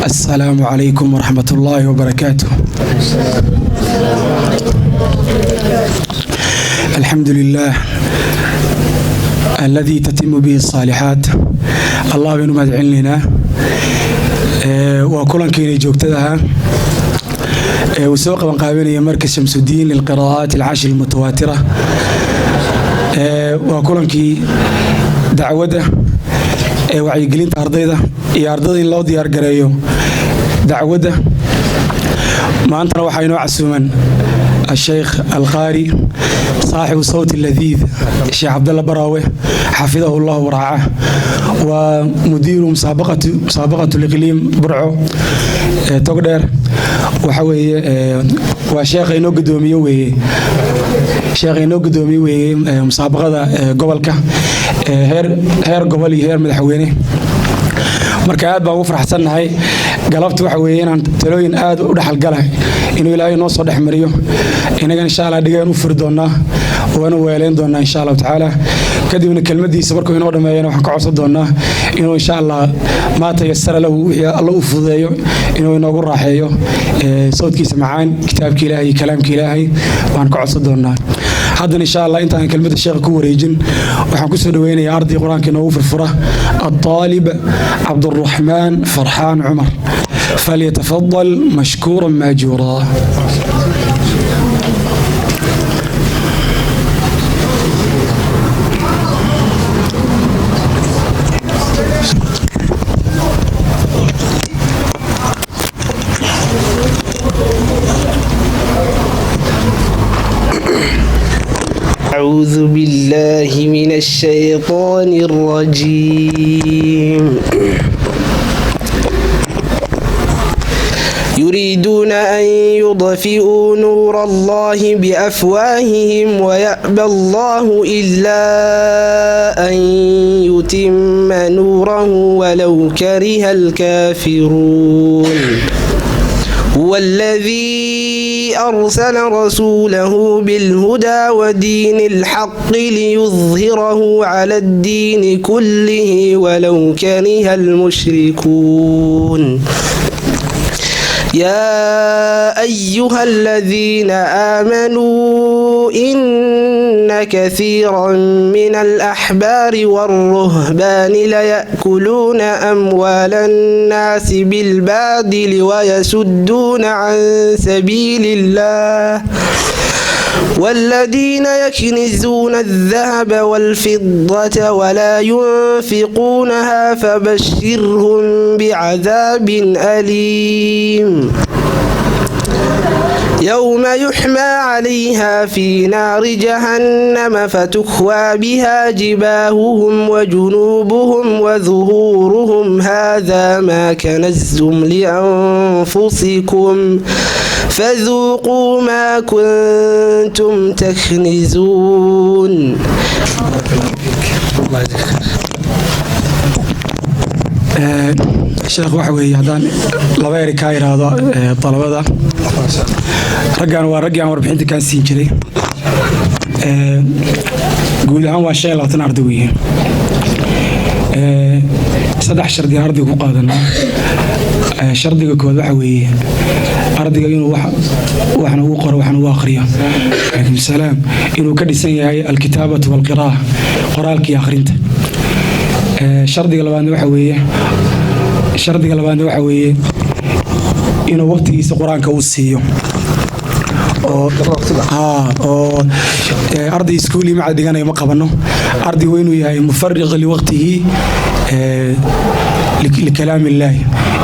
السلام عليكم ورحمة الله وبركاته. الحمد لله الذي تتم به الصالحات. Allah baynu mahad celinaynaa. Waa kulankiinay joogtadaha ee uu soo qaban qaabinaya Markas Shamsudiin lilqiraa'aat alcashir almutawaatira. Waa kulankii dacwadda ee wacyigelinta ardayda iyo ardayda in loo diyaar gareeyo dacwadda. Maantana waxaa inoo casuuman الشيخ القاري صاحب الصوت اللذيذ الشيخ عبد الله براوي، حفظه الله ورعاه، ومدير مسابقة الإقليم برعو togdheer. Waxa weeye waa sheekha inoo gudoomiye weeye, sheekha inoo gudoomiye weeye musaabaqada gobolka, heer gobol iyo heer madaxweyne. Marka aad baan ugu faraxsannahay galabta waxa weeye inaan talooyin aad u dhaxalgala inuu Ilaahay noo soo dhex mariyo. Inagan insha Allah dhigeen u furi doonaa, waana weeleyn doonaa insha Allahu tacaala. Kadibna kelmadiisa markuu inoo dhameeyana, waxaan ka codsan doonaa inuu insha Allah maa tayasara lahu, wixii Alla u fududeeyo, inuu inoogu raaxeeyo sawdkiisa macaan, kitaabka Ilaahay iyo kalaamka Ilaahay waan ka codsan doonaa. Haddana insha Allah intaan kelmadda sheekha ku wareejin, waxaan kusoo dhaweynayaa arday qur-aanka inoogu furfura، الطالب عبد الرحمن فرحان عمر، فليتفضل مشكورا ماجورا. أعوذ بالله من الشيطان الرجيم. يريدون أن يطفئوا نور الله بأفواههم ويأبى الله إلا أن يتم نوره ولو كره الكافرون. هو الذي أرسل رسوله بالهدى ودين الحق ليظهره على الدين كله ولو كره المشركون. يا أيها الذين آمنوا إن كثيرا من الأحبار والرهبان ليأكلون أموال الناس بالباطل ويسدون عن سبيل الله. والذين يكنزون الذهب والفضة ولا ينفقونها فبشرهم بعذاب أليم. يوم يحمى عليها في نار جهنم فتكوى بها جباههم وجنوبهم وظهورهم. هذا ما كنزتم لأنفسكم فذوقوا ما كنتم تكنزون. Sheekh, waxa weeye haddaan laba eri kaa idhaahdo, dalabada raggan waa raggii aan warbixinta kaan siin jiray. Guud ahaan waa 25 arday weeye. Saddex shardi aan ardayga ku qaadanaa. Shardiga koowaad waxa weeye ardayga inuu waxna uu qoro, waxna uu akhriyo. Calaykum salaam. Inuu ka dhisan yahay alkitaabatu walqiraa'a, qoraalka iyo akhrinta. Shardiga labaadna waxa weeye inuu waqtigiisa qur-aanka uu siiyo, oo arday iskuuli macad dhiganayo ma qabano. Ardaygu inuu yahay mufariq liwaqtihi likalaam illaahi,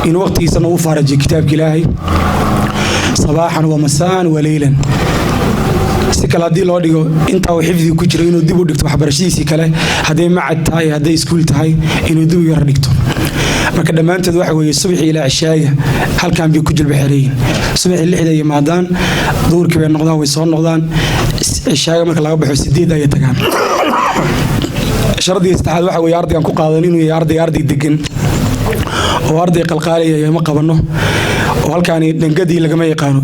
inuu waqtigiisana u faarajiyo kitaabka Ilaahay sabaaxan wa masaan wa leylan. Si kale haddii loo dhigo, intaa uu xifdiga ku jiro inuu dib u dhigto waxbarashadiisii kale, hadday macad tahay, hadday iskuul tahay, inuu dib u yara dhigto. Marka dhammaanteed waxa weeye subaxii ilaa cishaaga halkan bay ku jilba xereeyiin. Subaxii 6da yimaadaan, duhurkii bay noqdaan, way soo noqdaan, cishaaga marka laga baxo 8 ayay tagaan. Shardiga saddexaad waxa weeye ardaygan ku qaadan inuu yahay arday degan, oo arday qalqaalaya ma qabano, oo halkaani dhangadii lagama yaqaano.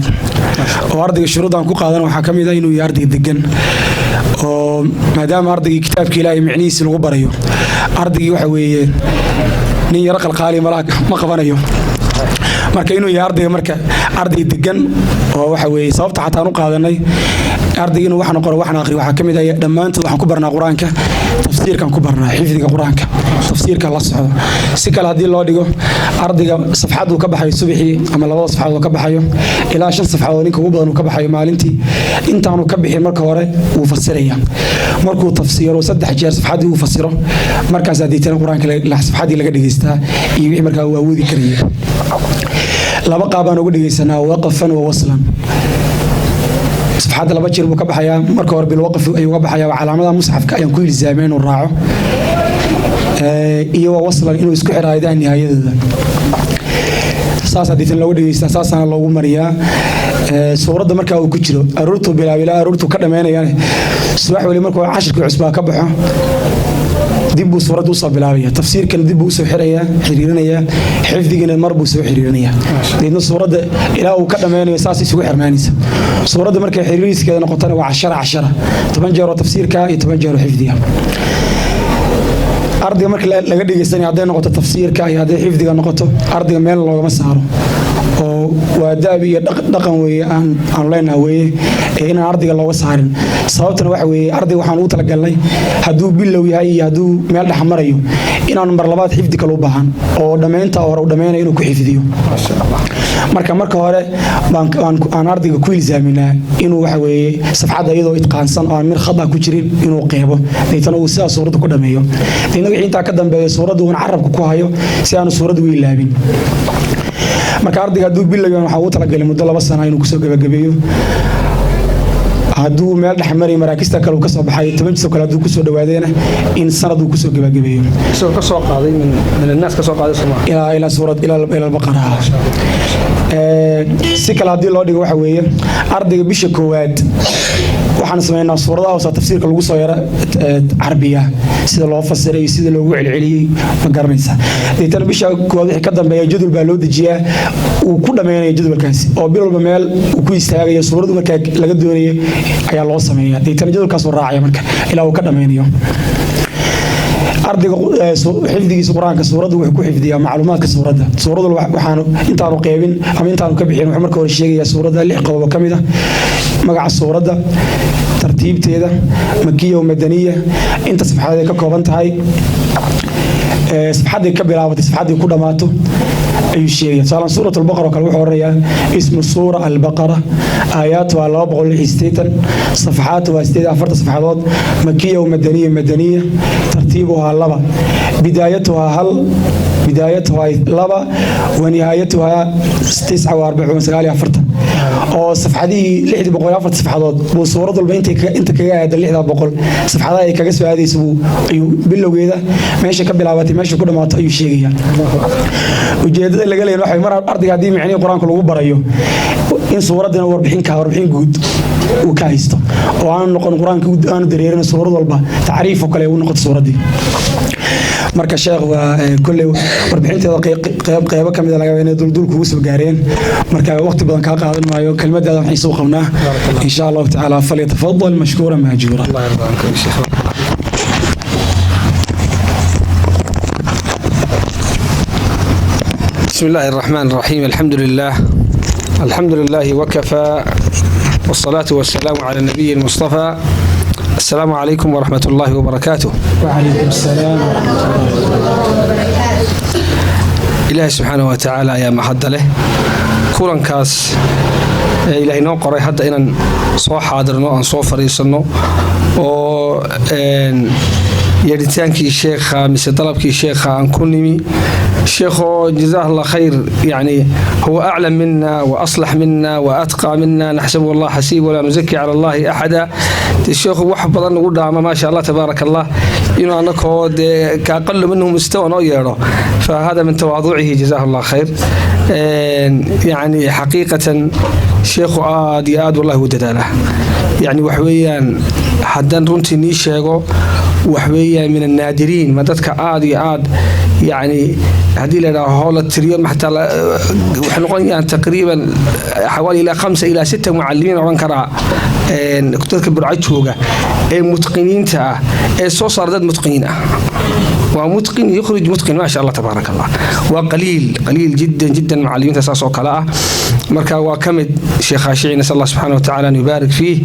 Oo ardayga shuruudaan ku qaadan waxaa ka mid ah inuu yahay arday degan, oo maadaama ardaygii kitaabka Ilaahay micnihiisi lagu barayo, ardaygii waxa weeye nin yaro qalqaali malaha ma qabanayo. Marka inuu yahay ardayga, marka arday degan oo waxa weeye sababta xataa aan u qaadanay ardayga inuu waxna qoro waxna akhriyo waxaa ka mid ah dhammaantood waxaan ku barnaa Qur-aanka, tafsiirkaan ku barnaa, xifdiga Qur-aanka tafsiirka la socdo. Si kale haddii loo dhigo, ardayga safxad uu ka baxayo subaxii ama labada safxadood uu ka baxayo ilaa shan safxadood ninka ugu badan uu ka baxayo maalintii, intaanu ka bixin marka hore wuu fasiraya. Markuu tafsiiro saddex jeer safxaddii uu fasiro, markaasaa deetana Qur-aanka safxaddii laga dhegeystaa iyo wixii markaa uu awoodi karaya. Laba qaab baan uga dhegeysanaa, waqafan wa waslan. Safxadda laba jeer buu ka baxayaa. Marka hore bilwaqfi ayuu uga baxayaa, waa calaamadaha musxafka ayaan ku ilzaamay inuu raaco, iyo wa waslan, inuu isku xiro aayadaha nihaayadooda. Saasaa deetana looga dhegeystaa, saasaana loogu mariyaa. Suuradda markaa uu ku jiro aroortuu bilaab ilaa aroortuu ka dhammaynayaan. Subax wali markuu cashirkii cusbaa ka baxo, dib buu suuradda usoo bilaabaya, tafsiirkana dib buu usoo xirayaa, xiriirinayaa, xifdigina mar buu soo xiriirinayaa. Deedna suuradda ilaa uu ka dhammaynayo saas isugu xirnaanaysa. Suuradda markay xiriiriskeeda noqotona waa 10 10, 10 jeeroo tafsiirka iyo 10 jeeroo xifdiga. Ardayga marka laga dhegeysanaya, hadday noqoto tafsiirka iyo hadday xifdiga noqoto, ardayga meel loogama saaro, oo waa daabi iyo dhaqan weeye aan leenaha weeye ee inaan ardayga looga saarin. Sababtana waxa weeye, ardayga waxaan ugu talagalnay hadduu bilow yahay iyo hadduu meel dhex marayo inaanu mar labaad xifdi kale u baahan, oo dhammaynta hore u dhammaynayo inuu ku xifdiyo. Marka hore aan ardayga ku ilzaaminaa inuu waxa weeye safxadda iyadoo itqaansan oo aan mir khada ku jirin inuu qeebo, deetana uu sidaas suuradda ku dhammeeyo. Deetna wixii intaa ka dambeeya suuradda uun carabka ku hayo si aanu suuradda u ilaabin. Marka ardayga hadduu bilow yahay, waxaa ugu talagalay muddo 2 sana inuu kusoo gabagabeeyo. Hadduu meel dhex maray, maraakista kale uu ka soo baxay, 10 jis oo kale hadduu kusoo dhawaadeena, in sanad uu kusoo gabagabeeyo. Isagoo ka soo qaaday min annaas ka soo qaaday Soomaa ilaa suurad ilaa Albaqara. Si kale haddii loo dhigo, waxa weeye ardayga bisha koowaad waxaan sameynaa suuradaha hoosa tafsiirka lagu soo yara carbiya, sida loo fasiray iyo sida loogu celceliyey, ma garanaysaa? Deetana bisha koowaad wixii ka dambeeya jadwal baa loo dejiyaa uu ku dhameynayo jadwalkaasi, oo bil walba meel uu ku istaagayo suuradu markaa laga doonayo ayaa loo sameeya. Deetana jadwalkaasuu raacaya marka ilaa uu ka dhameynayo. Ardayga xifdigiisa Qur-aanka suuraddu wuxuu ku xifdiyaa macluumaadka suuradda. Suuraddu waxaanu intaanu qeybin ama intaanu ka bixin, wuxuu marka hore sheegayaa suuradda lix qodob oo ka mid ah: magaca suuradda, tartiibteeda, makiya wa madaniya, inta safxadeed ay ka kooban tahay, safxaddii ka bilaabatay, safxaddii ku dhammaato ayuu sheegaya. Tusaalan Suurat Albaqara oo kale wuxuu oranayaa: ismu suura Albaqara, aayaatuha 286, safxaatuha 48 safxadood, makiya wa madaniya, madaniya, tartiibuhaa laba, bidaayatuhaa hal, bidaayatuhaa laba wa nihaayatuhaa 49, 49, oo safxadihii 604 safxadood buu suurad walba inta kaga aada 600 safxadaha ay kaga soo aadaysa buu ayuu bilowgeeda, meesha ka bilaabatay, meesha ku dhammaato ayuu sheegaya. Ujeedada laga leeyahay waxa mar ardayga haddii micnihii Qur-aanka lagu barayo in suuraddina warbixin guud uu ka haysto, oo aanu noqon Qur-aanka aanu dareerin, suurad walba tacriif oo kale uu noqoto suuraddii. Marka sheekh, waa kolley warbixinteeda qeyb qeybo ka mid a laga yaabaa inay duldul kugu soo gaareen. Marka waqti badan kaa qaadan maayo, kelmadaada waxaan soo qabnaa insha Allahu tacaala. Falyatafadal mashkuura maajuura. الله يرضى عنك يا شيخ. بسم الله الرحمن الرحيم. الحمد لله، الحمد لله وكفى، والصلاة والسلام على النبي المصطفى. السلام عليكم ورحمة الله وبركاته. وعليكم السلام ورحمة الله. Ilaahay subxaanahu wa tacaala ayaa mahadda leh kulankaas ee Ilaahay noo qoray hadda inaan soo xaadirno, aan soo fadhiisanno, oo yeedhitaankii sheekha mise dalabkii sheekha aan ku nimi. Sheekhoo jazaah Allah khayr, yani huwa aclam mina wa aslax mina wa atqaa mina, naxsabu Allah xasiib walaa nuzaki cala Allahi axada. Dee sheekhu wax badan ugu dhaama, maasha Allah tabaaraka Allah, inuu anakoo dee ka aqalu minhu mustawa noo yeedho, fahada min tawaaducihi, jazaah Allah khayr. Yani xaqiiqatan sheekhu aad iyo aad wallahi u dadaalaa. Yani wax weeyaan haddaan runtii nii sheego, wax weeyaan min annaadiriin ma dadka aad iyo aad, yani haddii la idhaaho la tiriyo xataa waxay noqonayaan taqriiban xawaali ilaa 5 ilaa 6 mucalimiin odhan karaa dadka Burco jooga ee mutqiniinta ah ee soo saara dad mutqiniin ah. Waa mutqin, yukhrij mutqin, maasha Allah, tabaaraka Allah. Waa qaliil, qaliil jiddan jiddan macallimiinta saas oo kale ah. Marka waa ka mid Sheekh Khaashici. Nasal Allah subxaana wa tacaala an yubaarik fiih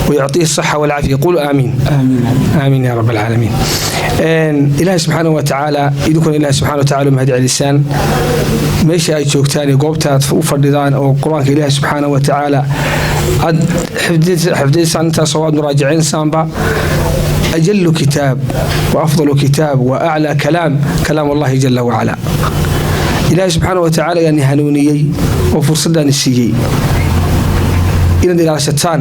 ويعطيه الصحة والعافية. قولوا آمين. آمين. آمين يا رب العالمين. Ilaahay subxaana wa tacaala idinkuna Ilaahay subxaana wa tacaala mahad celisaan meesha ay joogtaan iyo goobta aad u fadhidaan oo Qur-aanka Ilaahay subxaana wa tacaala aad xifdidaysaan, intaasoo aad muraajacaynsaanba. أجل كتاب وأفضل كتاب وأعلى كلام كلام الله جل وعلا. Ilaahay subxaana wa tacaala yaani hanuuniyey oo fursaddaani siiyey inaad ilaashataan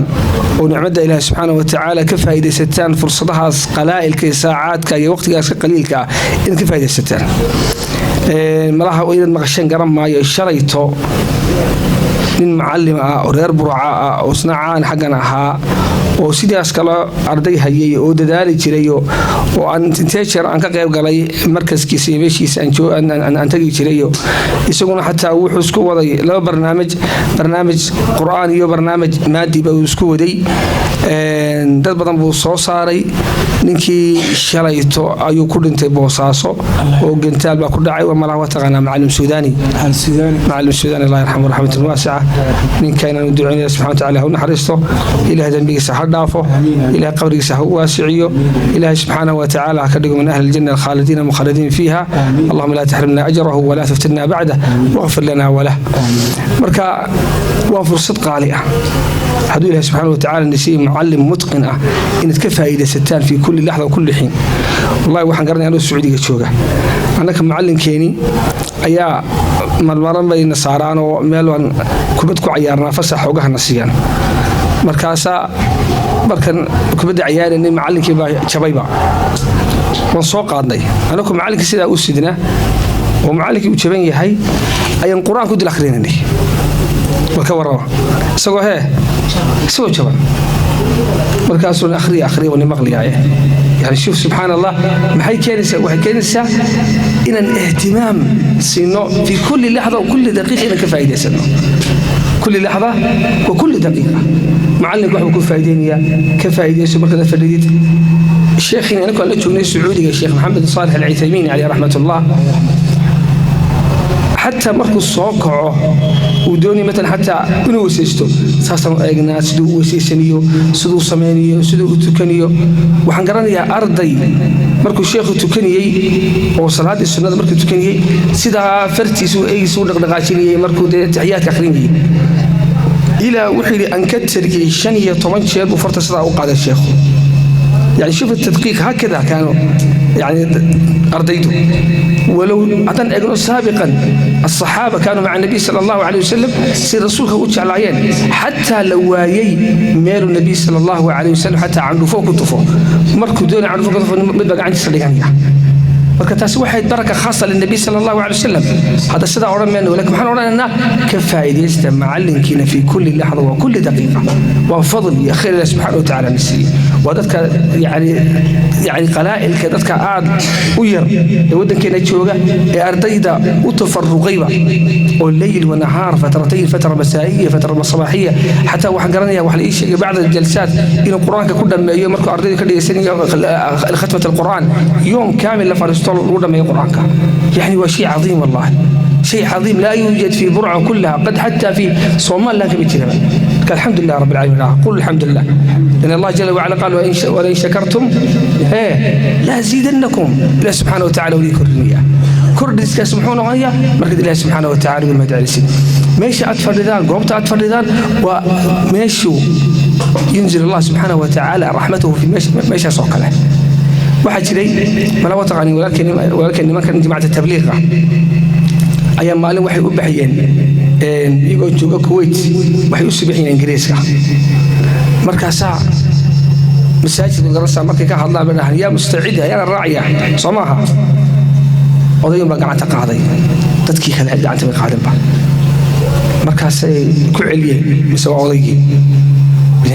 oo nicmadda Ilaahi subxaana wa tacaala ka faa'iidaysataan, fursadahaas qalaa'ilka iyo saacaadka iyo waqtigaas ka qaliilka ah inaad ka faa'iidaysataan. Malaha inaad maqasheen garan maayo, shalayto nin macallim ah oo reer Burca ah oo isna caan xaggan ahaa oo sidaas kale arday hayay oo dadaali jiray oo aan intee jeer aan ka qayb galay markaskiisa iyo meeshiisa aan tagi jirayo, isaguna xataa wuxuu isku waday laba barnaamij, barnaamij Qur'aan iyo barnaamij maadiba uu isku waday. Dad badan buu soo saaray. Ninkii shalayto ayuu ku dhintay Boosaaso oo gentaal baa ku dhacay. Waa malaha waa taqaanaa Macalim Suudani. Macalim Suudani, Allah yarxamu raxmatan waasica. Ninka inaan u duceynaya, subxana wa tacaala ha u naxariisto, Ilahay dembigiisa ha dhaafo, Ilahay qabrigiisa ha u waasiciyo, Ilahay subxaanahu wa tacaala ha ka dhigo min ahli aljanna alkhaalidiina mukhaladiin fiiha. Allahuma laa taxrimna ajrahu walaa taftinna bacdah waqfir lana walah. Marka waa fursad qaali ah hadduu Ilahi subxaana wa tacaala nasiiyey mucallim mutqin ah inaad ka faa'iidaysataan fi kulli laxda wa kulli xiin. Wallahi waxaan garanaya anoo Sacuudiga jooga, annaka macallinkeeni ayaa marmaran bayna saaraan oo meel baan kubad ku cayaarnaa, fasax xoogahana siiyaan. Markaasaa markan kubadda cayaaraynay macallinkii baa jabayba, waan soo qaadnay. Anaku macallinkii sidaa u sidna oo macallinkii uu jaban yahay ayaan Qur-aan ku dil akhrinanay. War ka warrama, isagoo hee, isagoo jaban, markaasuuna akhriya, akhriya, wani maqliyaaye. Yani shuf, subxaan Allah, maxay keenaysaa? Waxay keenaysaa inaan ihtimaam siino fi kulli laxda wa kulli daqiiqa, inaan ka faa'iidaysano kulli laxda wa kulli daqiiqa. Macallinka waxbuu ku faa'iideynayaa, ka faa'iidayso markaad fadhidid. Sheekhiin anagu aan la joognay Sacuudiga, Sheekh Maxamed Saalix Alcithaymiin caleyh raxmatullah, xataa markuu soo kaco uu doonay matalan xataa inuu weysaysto, saasaan u eegnaa siduu u weysaysaniyo, siduu samaynayo, siduu u tukaniyo. Waxaan garanayaa arday markuu sheekhu tukaniyey oo salaaddii sunnada markuu tukaniyey sidaa fartiisu eegiisa u dhaqdhaqaajinayay markuu dee taxiyaadka akhrinayay, ilaa wuxuu yidhi aan ka targiyey 15 jeer buu farta sidaa u qaaday sheekhu. Yani shuf tadqiiq, hakada kaanu yani ardaydu. Walow haddaan eegno saabiqan, asaxaaba kaanuu maca nabiy sala allahu caleyh wasalam, si rasuulka u jeclaayeen, xataa la waayey meeluu nabiy sala allahu caleyh wasalam xataa candhufo ku tufo. Markuu doonay candhufo ku tufo, mid baa gacantiisa dhiganaya. Marka taasi waxay baraka khaasa linabiy sala allahu calay wasalam. Hadda sidaa odhan mayno, lakin waxaan odhanaynaa ka faa'iidaysta macallinkiina fi kulli laxda wa kulli daqiiqa. Waa fadl iyo khayr Ilahi subxaana wa tacaala na siiyey. Waa dadka yani qalaa'ilka, dadka aad u yar ee waddankeena jooga ee ardayda u tafaruqayba oo leyl wa nahaar, fatratayn, fatra masaa'iya, fatra sabaaxiya. Xataa waxaan garanaya wax la ii sheegay bacda jalsaat inuu Qur-aanka ku dhammeeyo markuu ardayda ka dhegeysanayo khatmat alqur'aan, yoom kaamil la fariisto lagu dhammeeyo Qur-aanka. Yani waa shay cadiim, wallahi شيء عظيم لا يوجد في برعة كلها، قد حتى في صومال لا كبير. الحمد لله رب العالمين، قل الحمد لله، لأن الله جل وعلا قال ولئن شكرتم إيه لا زيدنكم. الله سبحانه وتعالى ولي kordhinaya, kordhiskaas muxuu noqonayaa? Markaad Ilahi subxaana wa tacala uga mahad celisid meesha aad fadhidaan, goobta aad fadhidaan, waa meeshuu yunzil Allah subxaana wa tacaala raxmatahu fi meeshaas oo kale. Waxaa jiray mala taqaanin walaalkeen nimankan jimacata tabliiqa ayaa maalin waxay u baxyeen iyagoo jooga Kuwait, waxay u subixiyeen Ingiriiska. Markaasaa masaajidka garanaysaa markay ka hadlaan bay dhahaan, yaa mustacid, ayaana raacaya, soo maaha? Odayun baa gacanta qaaday, dadkii kale gacanta bay qaadeenba. Markaasay ku celiyeen, mise waa odaygii?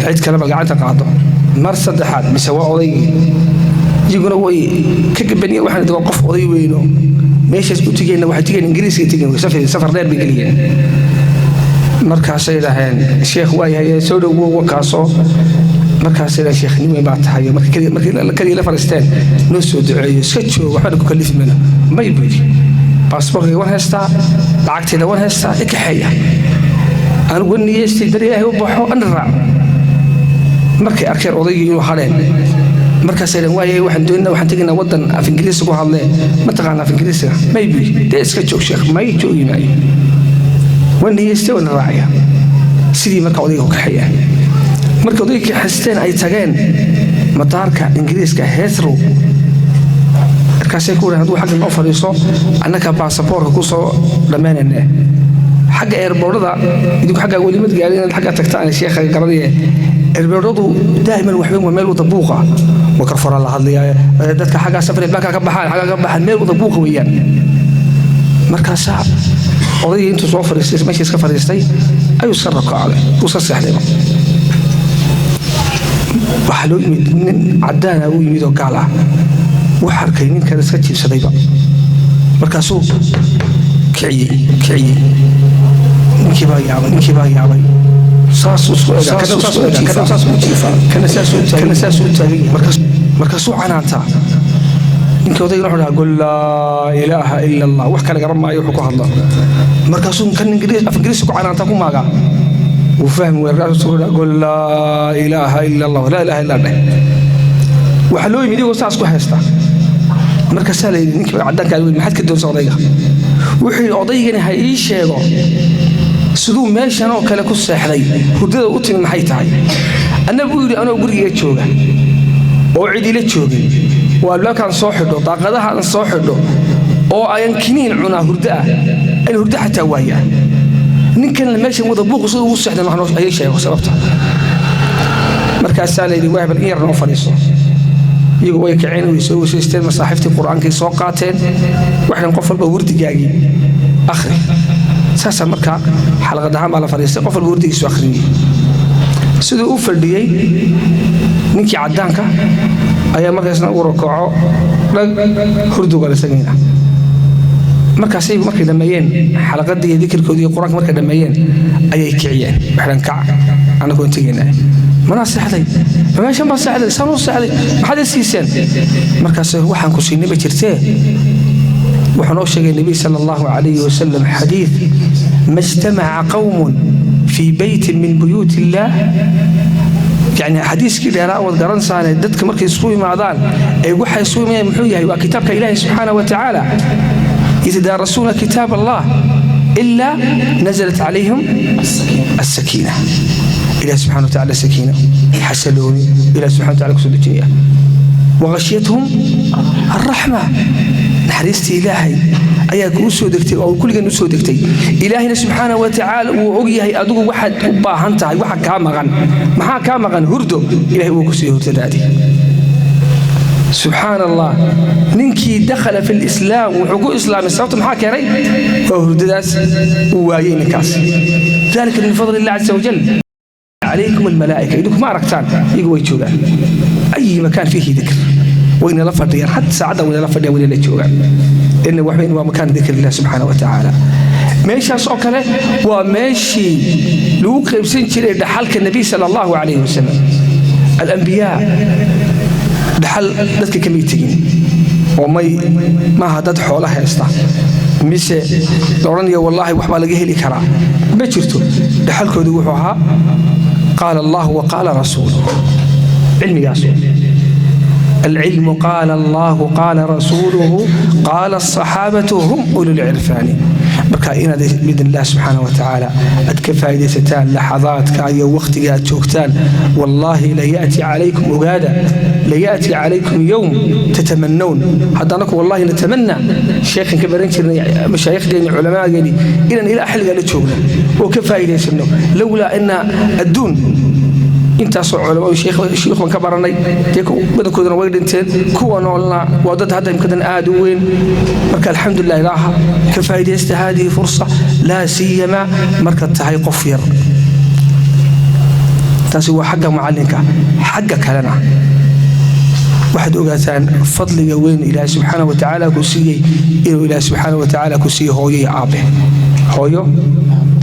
Cid kaleba gacanta qaado. Mar saddexaad, mise waa odaygii? Iyaguna way ka gabaniyeen, waxaan waa qof oday weyno meeshaas u tegeenna. Waxay tegeen Ingiriiska, tegeen safar, safar dheer bay geliyeen. Markaasay dhaheen, sheekh waa yahay, soo dhowow, wakaasoo Markaasina sheekh nin weyn baa tahay, markii keligii la fariisteen, noo soo duceeyo, iska joogo, waxbana ku kalifi mayno. May, buu yidhi, baasaboorkayga waan haystaa, lacagtayda waan haystaa, i kaxeeya. Anigu wan niyeystay dar Ilaahay u baxo ana raaco. Markay arkeen odaygii inuu hadheen, markaasay dheen, waaye, waxaan doonaa, waxaan tegaynaa waddan af Ingiriisi ku hadlee, ma taqaana af Ingiriisiga? May, buu yidhi. Dee iska joog sheekh. May, joogi maayo, waan niyeystay, waana raacaya. Sidii marka odayga ku kaxeeyaan, markay odayga kaxisteen, ay tageen madaarka Ingiriiska Heathrow, markaasay ku dhahen, hadduu xagga noo fadhiiso, annaka baasaboorka ku soo dhammaynayne. Xagga airport-ada idinku xaggaa weli mad gaarin inaad xaggaa tagtaan, sheekha garanaya. Airport-adu daa'iman waxweyn waa meel wada buuqa, mikrofona la hadlayaa, dadka xaggaa safray baakaa ka baxaan, xaggaa ka baxaan, meel wada buuqa weeyaan. Markaasaa odaygii intuu soo fadhiistay, meeshii iska fadhiistay ayuu iska rakacday, uu iska seexdayba. Waxaa loo yimid nin caddaana u yimid oo gaal ah. Wax arkay ninkan iska jiibsadayba. Markaasuu kiciyey, kiciyey. Ninkii baa yaabay, ninkii baa yaabay, saasuu isku egaa, kana saasuu u jiifaa, saasuu u jiifaa, kana saasuu kana saasuu u taagan yahay. Markaasuu canaantaa ninkii odayga, wuxuu dhahaa, "Qul laa ilaaha ila Allah." Wax kale garan maayo wuxuu ku hadlo. Markaasuu kan Ingiriis, af Ingiriisi ku canaantaa, ku maagaa, wuu fahmi waayey. Markaasuu dhahaa, "Qul laa ilaaha ila Allah, laa ilaaha illa dheh." Waxaa loo yimid iyagoo saas ku haysta. Markaasaa la yidhi ninkii caddaanka, "Maxaad ka doonsa odayga?" Wuxuu yidhi, "Odaygani ha ii sheego siduu meeshan oo kale ku seexday, hurdada u timi maxay tahay? Anna," buu yidhi, "anoo gurigiga jooga oo cid ila joogin oo albaabkaan soo xidho, daaqadahaan soo xidho, oo ayan kiniin cunaa hurdo ah, an hurdo xataa waayaa. Ninkan meeshan wada buuqu siduu ugu seexday ayay sheego sababta." Markaasaa la yidhi, "Wahbal in yar noo fadhiiso." Iyagu way kaceen, way soo weysaysteen, masaaxiiftii Qur-aankay soo qaateen, waxan qof walba wurdigaagii akhri. Saasaa markaa xalaqad ahaan baa la fadhiistay, qof walba wurdigiisu akhriyey. Siduu u fadhiyey ninkii caddaanka ayaa markaasna u rakaco, dhag, hurduga isagayna. Markaasay markay dhammeeyeen xalaqadii iyo dikirkoodii iyo Qur-aanka, markay dhammeeyeen ayay kiciyeen, waxaan, "Kac, annagoon tegaynaa." "Manaa seexday? Ma meeshan baa seexday? Saan u seexday? Maxaad i siiseen?" Markaas, "Waxaan ku siinay ma jirtee, wuxuu noo sheegay Nebiy sala Allahu calayhi wasalam xadiid: ma ijtamaca qawmun fii beytin min buyuut illaah." Yani xadiiskii dheeraa waad garanaysaane. Dadka markay isku imaadaan ee waxay isku imaayaan muxuu yahay? Waa kitaabka Ilaahay subxaana wa tacaala. Yatadaarasuuna kitaab Allah ilaa nazalat calayhim asakiina. Ilahi subxana wa tacala sakiina, xasalooni, Ilahi subxana wa tacala kusoo dejinaya. Waqashiyatuhum alraxma, naxariistii Ilaahay ayaa kuu soo degtay oo kulligan u soo degtay. Ilaahayna subxaana wa tacaala wuu og yahay adigu waxaad u baahan tahay, waxa kaa maqan. Maxaa kaa maqan? Hurdo. Ilahay wuu ku siiyey hurdadaadii. Subxaan Allah, ninkii dakhala fi lislaam, wuxuu ku islaamay, sababta maxaa keenay? Waa hurdadaas uu waayey ninkaas. Dalika min fadli illah caza wajal. Calaykum almalaa'ika, idinku ma aragtaan, iyagu way joogaan. Ay makaan fiihi dikr, wayna la fadhiyaan, xataa saacadda wayna la fadhiyaan, wayna la joogaan, لأن waxweyn waa makaan dikr illah subxaana wa tacaala. Meeshaas oo kale waa meeshii lagu qaybsan jiray dhaxalka Nebiy sala Allahu calayhi wasalam. Alambiyaa dhaxal dadka kamay tegin oo may maaha dad xoolo haysta mise la odhanayo wallaahi waxbaa laga heli karaa, ma jirto. Dhaxalkoodu wuxuu ahaa qaala Allahu wa qaala rasuuluh, cilmigaas. العلم قال الله قال رسوله قال الصحابة هم أولو العرفان. Marka inaad biidn illah subxaana wa tacaala aad ka faa'iidaysataan laxadaadka iyo wakhtiga aad joogtaan. Wallaahi layaati calaykum, ogaada, layaati calaykum yowm tatamanawun. Hadda anaku wallahi natamana sheekhan ka baran jirnay, mashaayikhdeeni, culamaageeni, inaan ilaa xilligaa la joogno oo ka faa'iidaysano, lowlaa ina adduun intaasoo culamo shiikh baan ka baranay. Dee badankooduna way dhinteen, kuwa noolna waa dad hadda imkadan aad u weyn. Marka alxamdulilah, ilaaha ka faa'iidaysta haadihi fursa, laa siyama markaad tahay qof yar. Taasi waa xagga macallinka. Xagga kalena waxaad ogaataan fadliga weyn Ilaahay subxaana wa tacaala ku siiyey, inuu Ilaahay subxaana wa tacaala ku siiyey hooyo iyo aabe, hooyo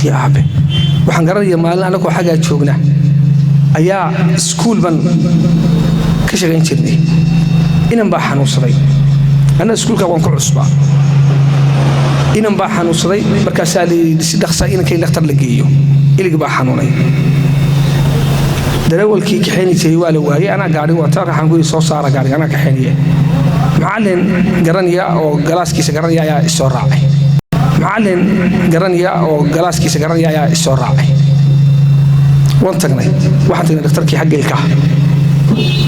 iyo aabe. Waxaan garanaya maalin anagoo xaggaa joogna. Ayaa iskuul baan ka shaqayn jirnay. Inan baa xanuunsaday. Anna iskuulka waan ku cusbaa. Inan baa xanuunsaday. Markaasaa la si dhaqsa inanka in dhakhtar la geeyo. Ilig baa xanuunay. Darawalkii kaxayni jiray waa la waayey. Anaa gaadhi wata. Waxaan ku yidhi, "Soo saara gaadhiga, anaa kaxaynaya." Macallin garanaya oo galaaskiisa garanaya ayaa isoo raacay. Macallin garanaya oo galaaskiisa garanaya ayaa isoo raacay. Waan tagnay. Waxaan tagnay dhakhtarkii xagga ilkaha.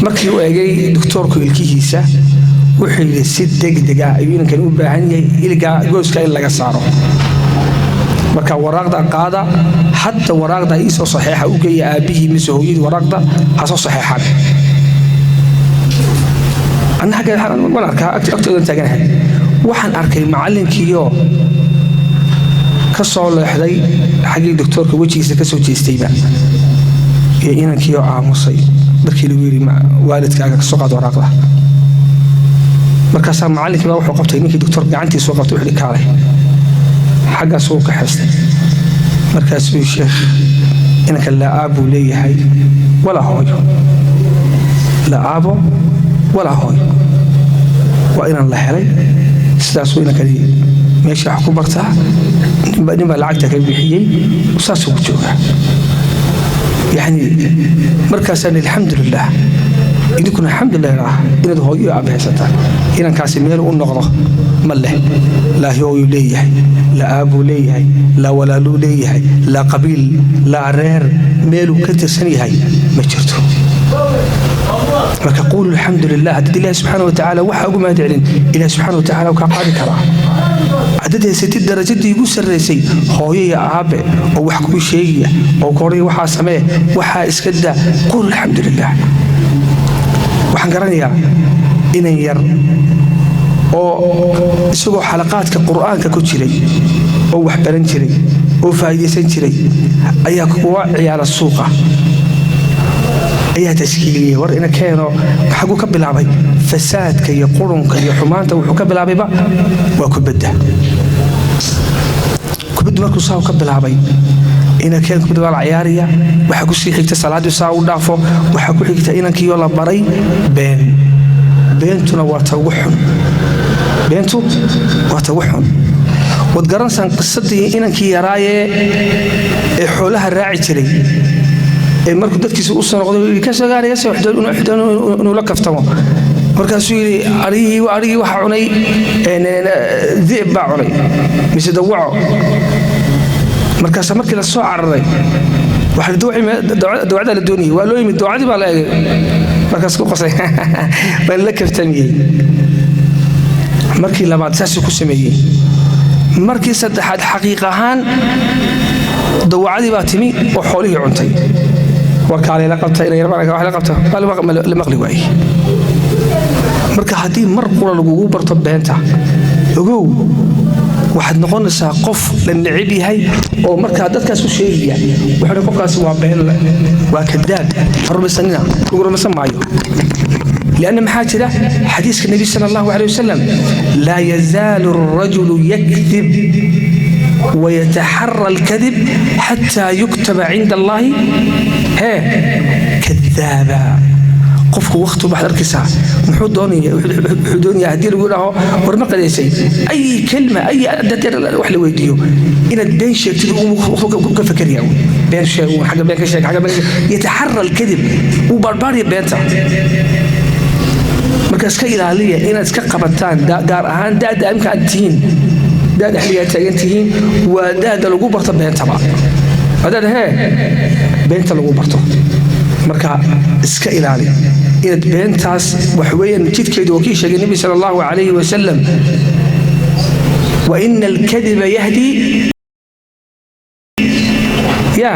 Markii uu eegay doktoorku ilkihiisa, wuxuu yidhi, "Si degdeg ah ayuu inankan u baahan yahay iligaa gooska in laga saaro. Marka waraaqda qaada hadda, waraaqda iisoo saxeexa, u geeya aabbihii mise hooyadii, waraaqda ha soo saxeexaan." Anna xagga waan arkaa, agtoodan taaganahay. Waxaan arkay macallinkiioo ka soo leexday xaggii doktoorka, wejigiisa ka soo jeestayba, iyo inankiioo aamusay markii lagu yidhi, "Waalidkaaga ka soo qaad waraaqda." Markaasaa macallinkii baa wuxuu qabtay ninkii doktoorka, gacantiisuu qabtay. Wuxuu yidhi, "Kaalay." Xaggaas wuu ka xestay. Markaasuu, "Sheekh, inanka laa aabbuu leeyahay walaa hooyo, laa aabo walaa hooyo. Waa inaan la helay. Sidaasuu inankani meesha wax ku bartaa. Nin baa lacagta ka bixiyey, saasuu ku joogaa." Yacni markaasaan, alxamdulilah, idinkuna alxamdulilah ah inaad hooyo iyo aabbe haysataan. Inankaasi meel u noqdo ma leh. Laa hooyuu leeyahay, laa aabbuu leeyahay, laa walaaluu leeyahay, laa qabiil, laa reer. Meeluu ka tirsan yahay ma jirto. Marka quulu alxamdu lilah. Haddii Ilahi subxaana wa tacaala waxaa ugu mahad celin, Ilahi subxaana wa tacaala kaa qaadi karaa. Haddaad haysatid darajadii ugu sarraysay, hooyo iyo aabe oo wax kuu sheegaya oo koray, waxaa samee, waxaa iska daa, quul alxamdu lilah. Waxaan garanayaa inan yar oo isagoo xalaqaadka Qur'aanka ku jiray oo wax baran jiray oo faa'iidaysan jiray ayaa kuwa ciyaala suuqa ayaa tashkiiliyey. War ina keeno. Xaguu ka bilaabay fasaadka iyo qurunka iyo xumaanta? Wuxuu ka bilaabayba waa kubadda. Kubaddu markuu saa ka bilaabay, ina keen, kubadda baa la ciyaaraya. Waxaa ku sii xigta salaaddii saa u dhaafo. Waxaa ku xigta inankiioo la baray been. Beentuna waa ta ugu xun. Beentu waa ta ugu xun. Waad garanaysaan qisadii inankii yaraayee ee xoolaha raaci jiray ee markuu dadkiisa u soo noqday, ka soo gaaraya inuu la kaftamo. Markaasuu yidhi, "Arigii waxaa cunay di'b baa cunay mise dawaco." Markaasa markii la soo cararay, dawacdaa la doonayay. Waa loo yimid, dawacadii baa la eegay. Markaas ku qosay, waa la kaftamiyey. Markii labaad saasuu ku sameeyey. Markii saddexaad, xaqiiq ahaan dawacadii baa timi oo xoolihii cuntay. Warkaalay la qabta, wax la qabta waa la maqli waayey. Marka haddii mar qura lagugu barto beenta, ogow, waxaad noqonaysaa qof la necib yahay oo markaa dadkaas u sheegaya. Wuxuu, "Qofkaasi waa been, waa kadaab, ha rumaysanina, lagu rumaysan maayo." لأن maxaa jira? Xadiiska Nebi sala Allahu caleyh wasalam: laa yazaalu الrajulu yakdib ويتحرى الكذب حتى يكتب عند الله هي كذابا. Qofku waqti waxaad arkaysaa muxuu doonaya? Wuxuu doonayaa haddii lagu idhaaho, "War ma qadaysay?" Ay kelma ay wax la weydiiyo, inaad been sheegtid uu ka fekeraya. Been sheeg, xagga been ka sheeg, xagga been ka sheeg. Yataxara alkadib, uu baarbaaraya beenta. Marka iska ilaaliya inaad iska qabataan, gaar ahaan da'da imka aad tihiin, da'da xilligaa taagan tihiin. Waa da'da lagu barto beentaba, waa da'da hee beenta lagu barto. Marka iska ilaali inaad beentaas. Wax weeyaan jidkeedu waa kii sheegay Nebi sala Allahu calayhi wasalam: waina alkadiba yahdi ya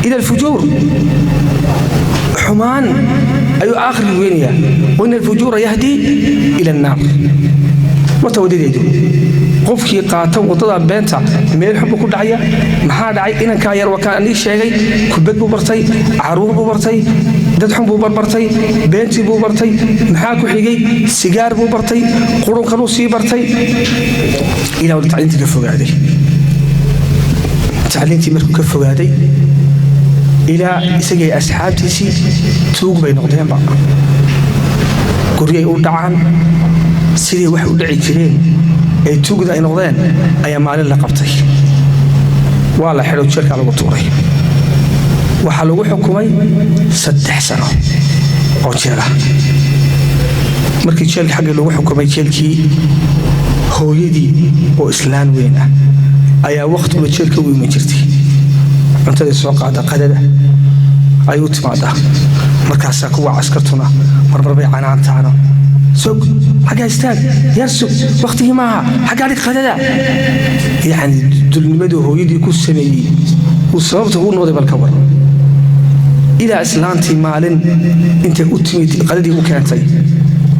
ila alfujuur. Xumaan ayuu aakhirka geynayaa. Waina alfujuura yahdi ila annaar. Wata wadadeedu, qofkii qaata wadada beenta meel xun buu ku dhacaya. Maxaa dhacay? Inankaa yar wakaan anii sheegay, kubad buu bartay, caruur buu bartay, dad xun buu barbartay, beentii buu bartay. Maxaa ku xigay? Sigaar buu bartay, qurunkanuu sii bartay, ilaa uu tacliintii ka fogaaday. Tacliintii markuu ka fogaaday Ilaa isagii asxaabtiisii tuug bay noqdeenba, guryay u dhacaan sidii wax u dhici jireen ee tuugda ay noqdeen. Ayaa maalin la qabtay, waa la xidho, jeelkaa lagu tuuray. Waxaa lagu xukumay 3 sano oo jeela. Markii jeelka xaggii lagu xukumay, jeelkii hooyadii oo islaan weyn ah ayaa wakhtiba jeelka u iman jirtay. Cuntadii soo qaada, qadada ayuu timaadaa. Markaasaa kuwa askartuna marmar bay canaantaano: "Sug, xaggaa istaag, yar sug, wakhtigii maaha, xaggaa dhig qadada." Yacni dulnimadii hooyadii ku sameeyey uu sababta ugu noqday, balka war. Ilaa islaantii maalin intay u timid qadadii u keentay.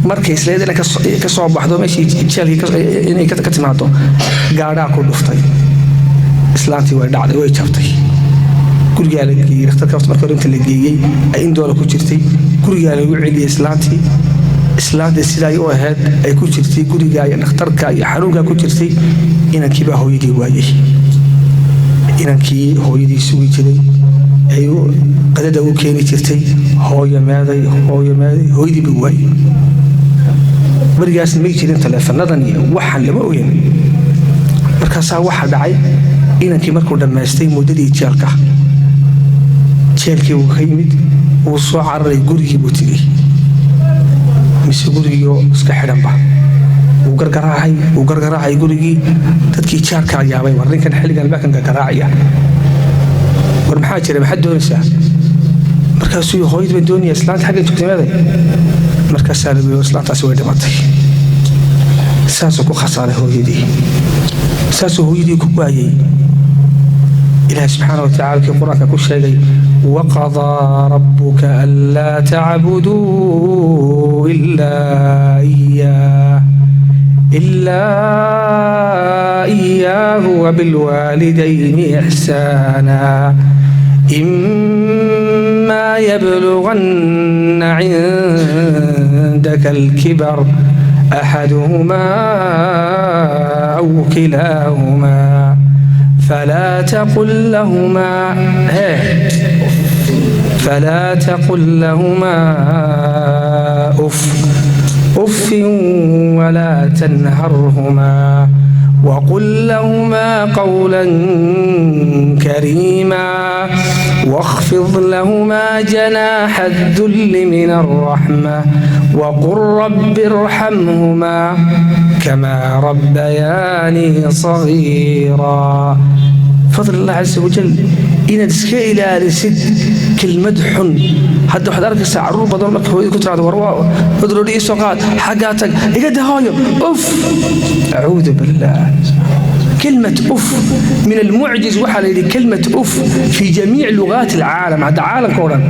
Markay isleed inay ka soo baxdo meeshii jeelkii inay ka timaado, gaadhaa ku dhuftay. Islaantii way dhacday, way jabtay. Gurigaa la geeyey dhakhtarka. Horta marka hore inta la geeyey ay in doona ku jirtay, gurigaa lagu celiyey islaantii. Islaantii sidaay u ahayd ay ku jirtay guriga iyo dhakhtarka iyo xanuunkaa ku jirtay, inankii baa hooyadii waayey. Inankii hooyadii sugi jiray ay qadada u keeni jirtay, "Hooyo meeday? Hooyo meeday?" Hooyadii buu waayey. Berigaas may jirin taleefanadan iyo waxaan lama ogeyn. Markaasaa waxaa dhacay, inankii markuu dhammaystay muddadii jeelka, jeelkii wuu ka yimid, wuu soo cararay, gurigii buu tegey. Mise gurigiioo iska xidhanba. Wuu gargaraacay, wuu gargaraacay gurigii. Dadkii jaarkaa yaabay: "War ninkan xilligan albaabkan gargaraacaya, war maxaa jira? Maxaad doonaysaa?" Markaasuu: "Hooyad baan doonaya, islaanta xagga joogtay meeday?" Markaasaa lagu yiri: "Islaantaasi way dhimatay." Saasuu ku khasaaray hooyadii, saasuu hooyadii ku waayey. Ilaahi subxaana wa tacala kii qur-aanka ku sheegay: "وقضى ربك ألا تعبدوا إلا إياه وبالوالدين إحسانا إما يبلغن عندك الكبر أحدهما أو كلاهما فلا تقل لهما أف أف ولا تنهرهما وقل لهما قولا كريما واخفض لهما جناح الذل من الرحمة وقل رب ارحمهما كما ربياني صغيرا." فضل الله عز وجل inaad iska ilaalisid kelmad xun. Hadda waxaad arkaysaa carruur badan marka hooyada ku tiraado: "War waa cudurodi, ii soo qaad, xaggaa tag, iga dah hooyo, uf." أعوذ بالله. كلمة أف من المعجز. Waxaa la yidhi كلمة أف في جميع لغات العالم, hadda caalamka o dhan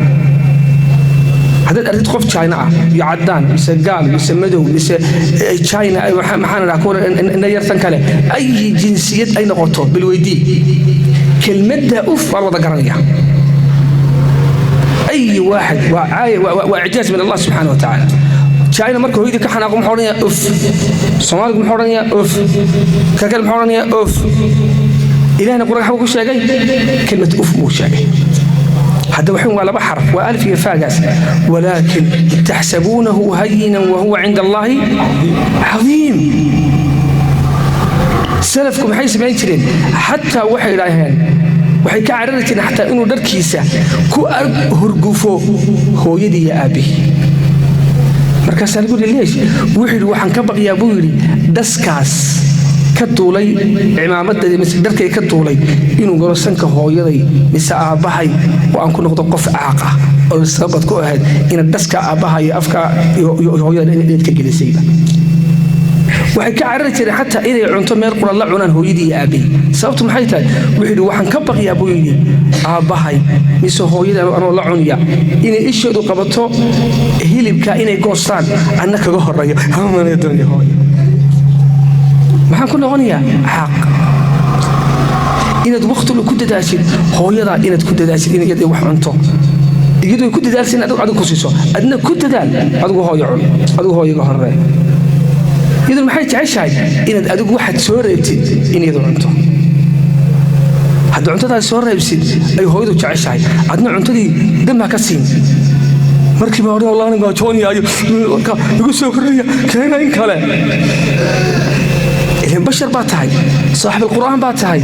haddaad aragtid qof China ah iyo caddaan mise gaal mise madow mise China, maxaan dhaha, kuwa yartan kale, ay jinsiyad ay noqoto, bilweydii kelmadda uf waa la wada garanaya. أي واحد waa إعجاز من الله سبحانه وتعالى. China marka hooyadii ka xanaaqo muxuu odhanayaa? Uf. Soomaaligu muxuu odhanayaa? Uf. Ka kale muxuu odhanayaa? Uf. Ilahna qur-aanka xabuu ku sheegay? Kelmad uf buu sheegay. Hadda waxun waa laba xaraf, waa alif iyo faagaas. ولكن تحسبونه هينا وهو عند الله عظيم. Salafku maxay samayn jireen? Xataa waxay idhaaheen, waxay ka carari jireen xataa inuu dharkiisa ku hurgufo hooyadii iyo aabbihii. Markaasaa lagu yidhi: "ليش?" Wuxuu yidhi: "Waxaan ka baqyaa," buu yidhi, "dhaskaas ka duulay cimaamadeedii mise dharkay ka duulay inuu galo sanka hooyaday mise aabbahay oo aan ku noqdo qof caaq ah oo sababad ku ahayd inaad dhaska aabbaha iyo afka iyo hooyada inaad ka gelisayba." Waxay ka carari jireen xataa inay cunto meel qura la cunaan hooyadii iyo aabbihii. Sababtu maxay tahay? Wuxuu yidhi: "Waxaan ka baqyaa," buu yidhi, "aabbahay mise hooyada anoo la cunaya inay isheedu qabato hilibka, inay goostaan, anna kaga horeeyo hamana doonaya hooyo, maxaan ku noqonayaa caaq." Inaad waqtiga ku dadaashid hooyadaa, inaad ku dadaashid in iyada wax cunto, iyadoo ku dadaalsa in adigu ku siiso, adna ku dadaal, adigu hooyo cun, adigu hooyaga horee. Iyadu maxay jeceshahay? Inaad adigu waxaad soo reebtid in iyadu cunto. Hadda Hadda cuntadaas soo reebsid ay hooyadu jeceshahay, adna cuntadii dam ha ka siin. Markiiba odhan, "Wallahi aniga gaajoonayaayo, igu soo kordhaya, keena in kale." Ilan bashar baa tahay, saaxib alqur'aan baa tahay,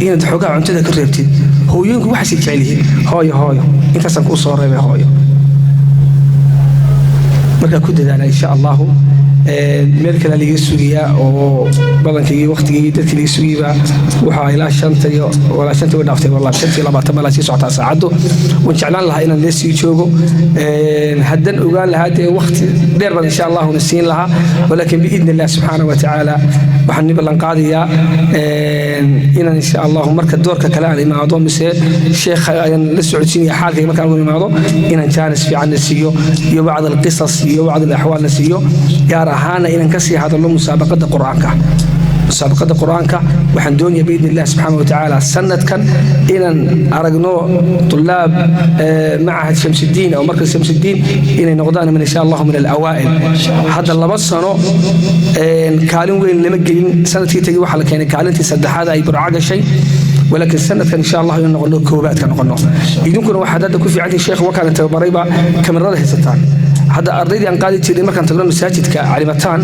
inaad xoogaa cuntada ka reebtid. Hooyooyinku waxaasay jecel yihiin. "Hooyo, hooyo, intaasaan kuu soo reebay, hooyo." Markaa ku dadaala, insha Allahu. Meel kale laga sugayaa oo badankaygii, waqtigaygii, dadkii laga sugayba waxaa ilaa shanta iyo walaa shanta way dhaaftay, walaa 25 meelaa sii socotaa saacaddu. Waan jeclaan lahaa inaan lee sii joogo. Haddaan ogaan lahaa dee waqti dheer baan insha Allahuna siin lahaa, walaakin biidni illah subxaana wa tacaala waxaan ni ballan qaadayaa inaan insha Allahu marka doorka kale aan imaado, mise sheekha ayaan la socodsiinaya xaalkayga, markaan u imaado inaan jaanis fiican na siiyo iyo bacd alqisas iyo bacd alaxwaal na siiyo, gaar ahaana inaan kasii hadallo musaabaqada Qur-aanka. Musaabaqada Qur-aanka waxaan doonayaa biidni illah subxaana wa tacaala sanadkan inaan aragno tulaab macahad Shamsudiin oo markas Shamsudiin inay noqdaan min insha Allahu min alawaa'il. Hadda 2 sano kaalin weyn lama gelin. Sanadkii tegey waxaa la keenay kaalintii saddexaad ay Burco gashay, walaakiin sanadkan insha Allah inaan noqono koobaadka noqono. Idinkuna waxaad hadda ku fiicantihin, sheekh wakaana tababarayba, kamarada haysataan. Hadda ardaydii aan qaadi jirnay, markaan tagno masaajidka Calimataan,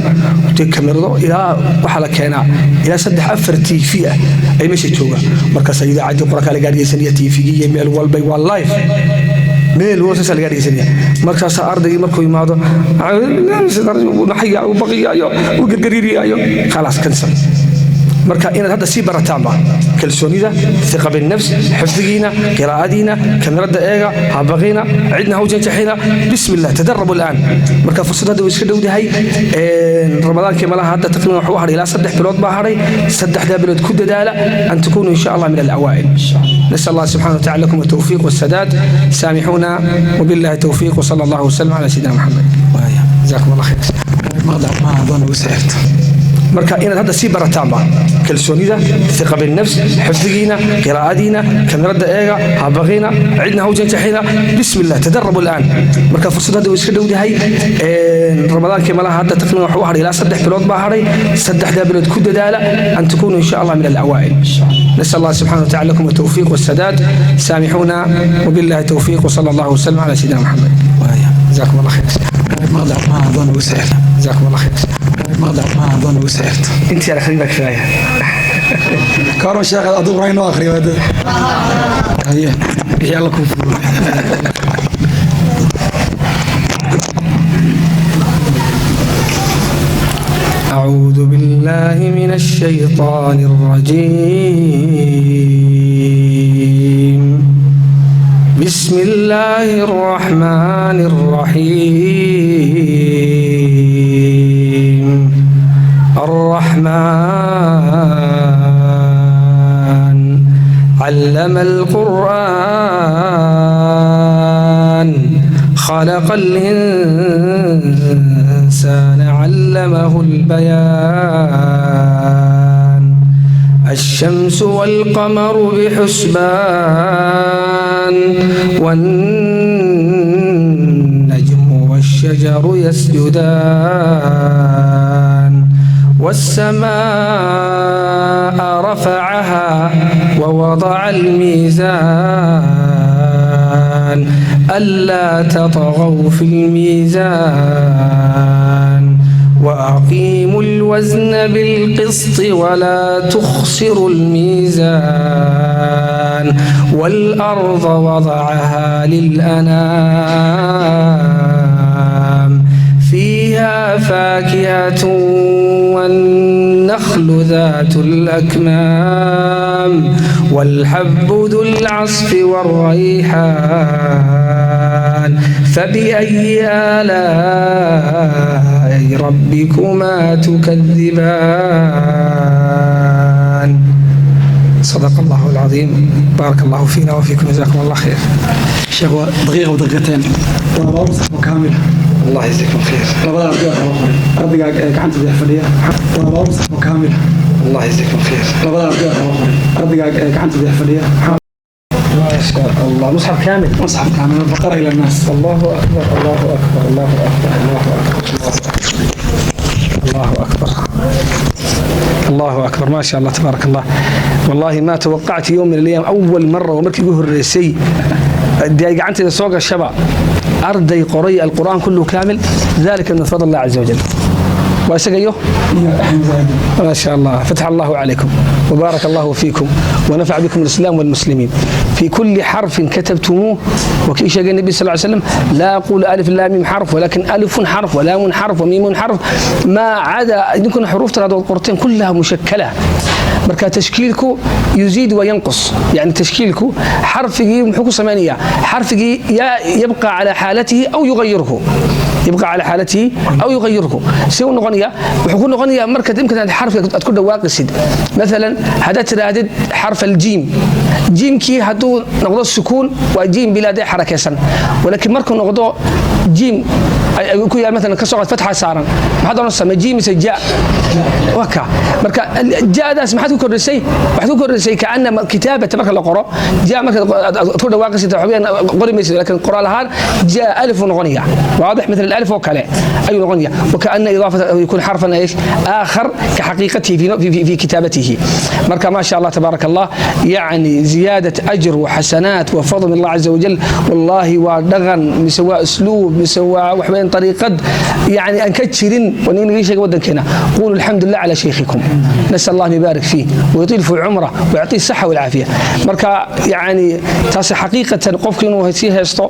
dee kamarado ilaa waxaa la keenaa ilaa saddex afar TV ah ay meesha jooga. Markaas idaacaddii Qur-aanka lagaa dhegeysanaya, TV-gii iyo meel walbay waa live, meel walba saasaa lagaa dhegeysanaya. Markaasaa ardaygii markuu yimaado naxaya, u baqiyayo, u gargariirayo, khalaas, cancel. Marka inaad hadda sii barataanba kalsoonida, iqa binafs, xifdigiina, qiraa'adiina, kamirada eega, ha baqina, cidna ha u janjaxina. Bismi illah, tadarabu al'aan. Marka fursad hadda way iska dhowdahay. Ramadaankii malaha hadda taqriiban waxuu hadhay ilaa 3 bilood baa hadhay. 3-daa bilood ku dadaala an takunuu insha Allah min alawaa'il. نسأل الله سبحانه وتعالى لكم التوفيق والسداد. سامحونا، وبالله التوفيق، وصلى الله وسلم على سيدنا محمد. جزاكم الله خير. Marka inaad hadda sii barataanba kalsoonida, iqa binafs, xifdigiina, qiraa'adiina, kamirada eega, ha baqina, cidna ha u janjaxina. Bismi illah, tadarabu al'aan. Marka fursad hadda way iska dhowdahay. Ramadaankii malaha hadda taqriiban waxuu hadhay ilaa 3 bilood baa hadhay. 3-daa bilood ku dadaala an takunuu insha Allah min alawaa'il. نسأل الله سبحانه وتعالى لكم التوفيق والسداد. سامحونا، وبالله التوفيق، وصلى الله وسلم على سيدنا محمد. جزاكم الله خير. جزاكم الله خير. انت يا خليفه كفايه. Karon sheekh, aduu quraan inoo akhriyo hadda. Haye, wixii Alla kuu fudulo. أعوذ بالله من الشيطان الرجيم. بسم الله الرحمن الرحيم. الرحمن علم القرآن، خلق الإنسان، علمه البيان. الشمس والقمر بحسبان، والنجم والشجر يسجدان، والسماء رفعها ووضع الميزان، ألا تطغوا في الميزان، وأقيموا الوزن بالقسط ولا تخسروا الميزان، والأرض وضعها للأنام، فيها فاكهة والنخل ذات الأكمام، والحب ذو العصف والريحان، فبأي آلاء ربكما تكذبان؟ صدق الله العظيم. بارك الله فينا وفيكم، جزاكم الله خير. Sheekh, waa daqiiqa daqiiqateen, waa laba musxaf oo kaamil. الله يجزيكم خير. Labada arday waxaa loo qoray ardayga ee gacanta bidix fadhiya, waa laba musxaf oo kaamil. الله يجزيكم خير. Labada arday waxaa loo qoray ardayga ee gacanta bidix fadhiya. ما شاء الله، مصحف كامل. مصحف كامل، البقرة إلى الناس. الله أكبر، الله أكبر، الله أكبر، الله أكبر، الله أكبر. الله أكبر الله أكبر ما شاء الله تبارك الله والله ما توقعت يوم من الأيام أول مرة ومركي ugu horeysay dee gacantayda soo gashaba arday qoray القرآن كله كامل ذلك من فضل الله عز وجل واسقيه ما شاء الله فتح الله عليكم وبارك الله فيكم ونفع بكم الإسلام والمسلمين في كل حرف كتبتموه وكيش قال النبي صلى الله عليه وسلم لا أقول ألف لام ميم حرف ولكن ألف حرف ولام حرف وميم حرف ما عدا يمكن حروف ترى القرتين كلها مشكلة marka tashkiilku يزيد وينقص يعني tashkiilku xarfigii muxuu ku sameynaya xarfigii يبقى على حالته أو يغيره يبقى على حالته أو يغيره si uu noqonaya wuxuu ku noqonaya marka imkan aad xarfiga aad ku dhawaaqisid مثلا hadaad tirahdid xarf aljiim jiimkii hadduu noqdo sukuun waa jiim bilaa dee xarakaysan walaakiin markuu noqdo jiim ay ku yaal مثلا ka soo qaad fatxa saaran maxaad oranaysaa ma jiim mise ja waka marka jaadaas maxaad ku kordhisay waxaad ku kordhisay kaana kitaabata marka la qoro ja marka aad ku dhawaaqisid waxweeyaan qori maysid laakiin qoraal ahaan ja alif uu noqonaya واضح مثل الالف وكله اي نغنيه وكأن اضافه يكون حرفا ايش اخر كحقيقته في كتابته marka ما شاء الله تبارك الله يعني زياده اجر وحسنات وفضل من الله عز وجل والله ودغن مسوا اسلوب مسوا وحوين طريقه يعني ان كجرين ونين شيء ودنكنا قولوا الحمد لله على شيخكم نسال الله ان يبارك فيه ويطيل في عمره ويعطيه الصحه والعافيه marka yani taasi xaqiiqatan qofku inuu sii haysto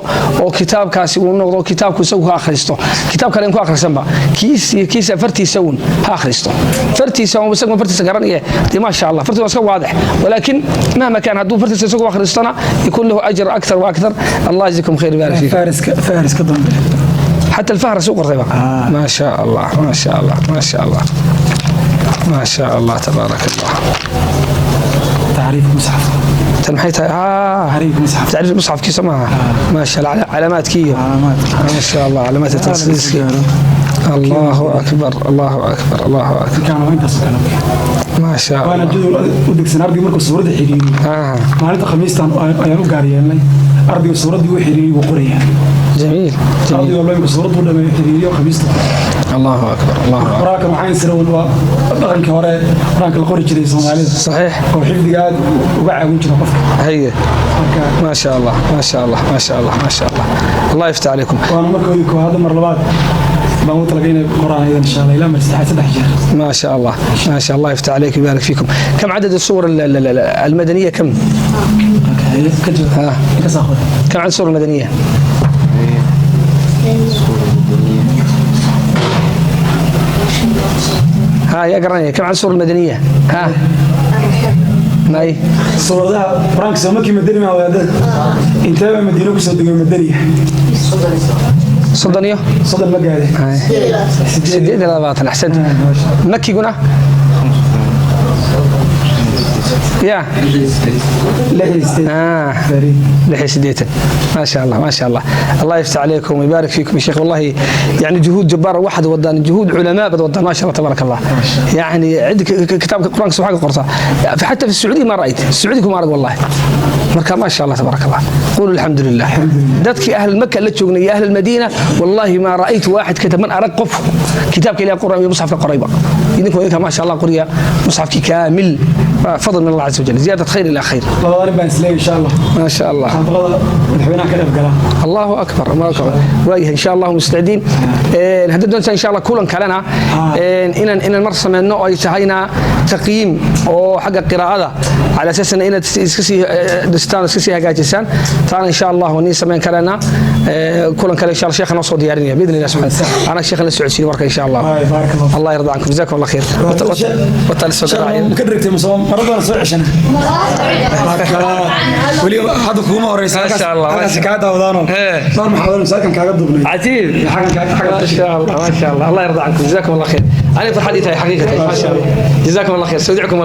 oo kitaabkaasi uu noqdo kitaabku isagu ha akhristo kitaab kale in ku akhrisanba kiis kiisa fartiisa uun ha akhristo fartiisa uun isagu fartiisa garanaya dee ما شاء الله fartiisa waa iska waadix ولكن مهما كان hadduu fartiisa isagu akhristona يكون له أجر أكثر وأكثر الله يجزيكم خير ويبارك فيكم faariska faariska dambe حتى الفهرس وقرطيبه آه. ما شاء الله ما شاء الله ما شاء الله ما شاء الله تبارك الله tacriif musxaf tan maxay tahay tacriif musxaf tacriif musxafkiisa maaha ما شاء الله calaamaadkiiyo calaamaadka ما شاء الله علامات التنصيص الله أكبر الله أكبر الله أكبر kan waa intaas oo kale ما شاء waana الله jadwal u degsan ardaygu markuu suuradda xiriiriyo maalinta khamiistan ayaan u gaar yeelnay ardaygu suuraddii uu xiriiriyey wuu qorayaa جميل arday جميل walba imika suuraddu dhameeyo xiriiriyo khamiista الله أكبر الله أكبر qoraalkan waxaan sira waa dhaqankii hore quraanka la qori jiray soomaalida صحيح oo xifdiga aad uga caawin jira qofka هي marka ما شاء الله ما شاء الله ما شاء الله ما شاء الله الله يفتح عليكم waana markoodii koowaad mar labaad baan u talagalay inay qoraan aydan insha Allah ilaa mar saddexaad saddex jeer ما شاء الله ما شاء الله يفتح عليك ويبارك فيكم كم عدد الصور المدنية كم؟ ka jawaab ها ka soo qor كم عدد الصور المدنية؟ ها يا قرانية كم عدد الصور المدنية؟ ها ما هي؟ suuradaha quraanka soo markii madani ma wadaadada intee baa madiino kusoo degay madaniya صدنية؟ soddon ma gaadhay هاي سديد لباتن أحسنت مكي قلنا يا lix iyo sideed Fariid. لحي سديتا ما شاء الله ما شاء الله الله يفتح عليكم ويبارك فيكم يا شيخ والله يعني جهود جبارة واحد ودان جهود علماء بدودان ما شاء الله تبارك الله يعني عندك كتاب القرآن سبحانه قرطة حتى في السعودية ما رأيت السعودية ما رأيت والله marka ما شاء الله تبارك الله قولوا الحمد لله dadkii أهل مكة la joognay iyo أهل المدينة والله ما رأيت واحد كتب من أرق qof kitaabka ilaa quraan iyo musxafka qorayba idinku idinka ما شاء الله qoriya musxafkii kaamil فضل من الله عز وجل زيادة خير إلى خير labada nin baan isleeyay insha Allah ما شاء الله xalqada madaxweynaha ka qayb galaa الله اكبر الله اكبر وايه ان شاء الله مستعدين هذا doonta in sha Allah kulan kalena inaan mar sameeyno oo ay tahayna taqyiim oo xagga qiraa'ada على اساس ان inaad iska sii dhistaan iska sii hagaajisaan taana in sha Allah wani sameyn karana kulan kale in sha Allah sheekha noo soo diyaarinaya باذن الله سبحانه انا sheekha la socodsiin warka in sha Allah Waay, baarak Allah. الله يرضى عنكم جزاكم الله خير وتال soo garaacay ma ka dhigtay mise maradana soo ceshana weli hadda kuguma horeysa Ma sha Allah, ma halkaas sha- kaa daawadaano Ee. dhowr maxaadaro masaakan kaaga duubnay عجيب ما شاء الله ما شاء الله الله يرضى عنكم جزاكم الله خير انا فرحتي حقيقه ما شاء الله جزاكم الله خير استودعكم الله.